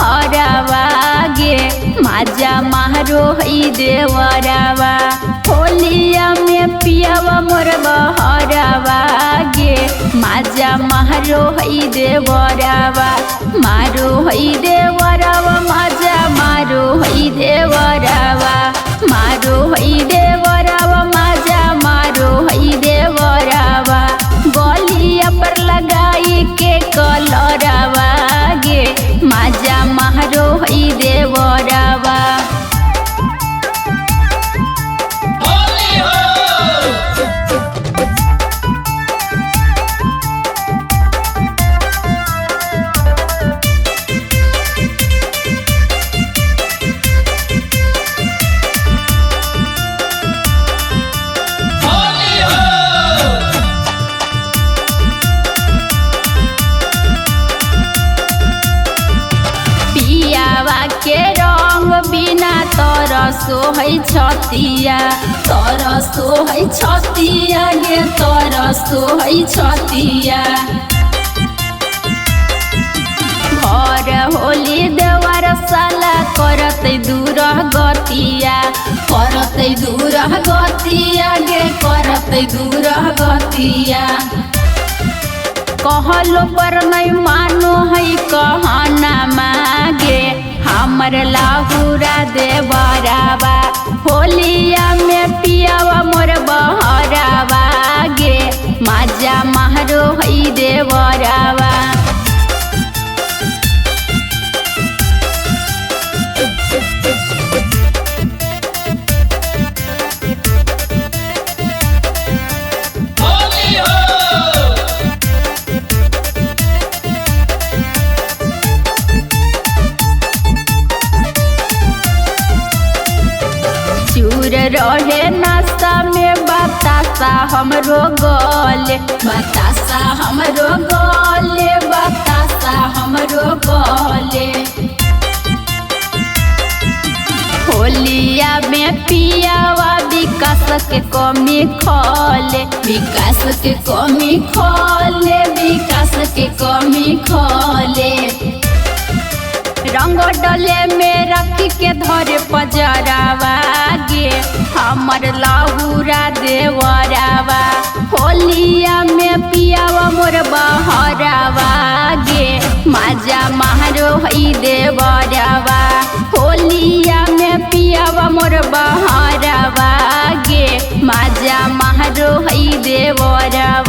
बहरावा गे माजा मारो है देवरावा। होलिया में पियावा मोर बहरावा गे माजा मारो है देवरावा। मारो है देवरावा माजा मारो है देवरावा। मारो है देवरावा माजा मारो है देवरावा। गलिया पर लगाई के कलरावा गे माजा मारो है देवरावा। के रंग बिना तरसो है छतिया, तरसो है छतिया गे तरसो है छतिया। भर होली देवर साला करत दूर गतिया, करत दूर गतिया गे करत दूर गतिया। कहलो पर नहीं मानो है कहना मागे हमर लाहुरा देवरावा। होलिया में पियावा मोर बहरावा गे माजा मारो है देवरावा। चूर रहे नाश्ता में बतासा हमरो गले, बतासा हमरो गले, बतासा हमरो गले। होलिया में पियावा विकास के कमी खोले, विकास के कमी खोले, विकास के कमी खोले। रंग डले में रख के धरे पजरावा गे हमर लाहुरा देवरावा। होलिया में पियावा मोर बहरावा गे माजा मारो है देवरावा। होलिया में पियावा मोर बहरावा गे माजा मारो है देवरावा।